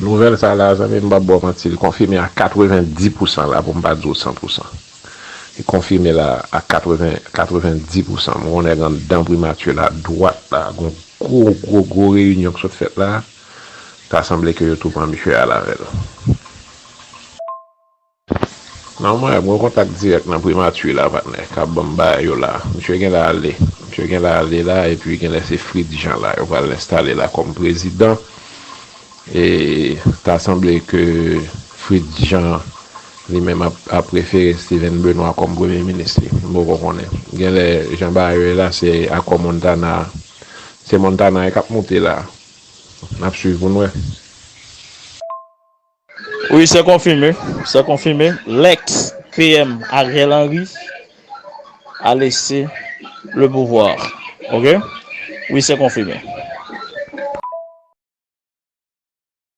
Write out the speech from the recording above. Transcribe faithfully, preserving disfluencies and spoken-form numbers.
Nouvèl sa la, zanmi m, m p ap ba w manti, li konfime a katrevendi pousan la, pou m pa di w san pousan. Li konfime la a katreven, katrevendi pousan. M wè yon nèg anndan primati la, dwat la, gon gwo, gwo, gwo reyinyon k sot fèt la. Ta sanble ke yo tou pran misye al avè l. Non, mwen, mwen kontak dirèk nan primati la, patnè, k ap ban m bagay yo la. Misye genlè ale. Misye genlè ale la, epi genlè se Fritz Jean la, yo pral enstale la kòm prezidan. E ta sanble ke Fritz Jean, li menm, ap, ap prefere Steven Benoît kòm premye minis li. M poko konnen. Genlè, jan bagay yo ye la, se akò Montana, se Montana k ap moute la. N ap swiv pou n wè. Oui, c'est confirmé. C'est confirmé. L'ex P M Ariel Henry a laissé le pouvoir. OK? Oui, c'est confirmé.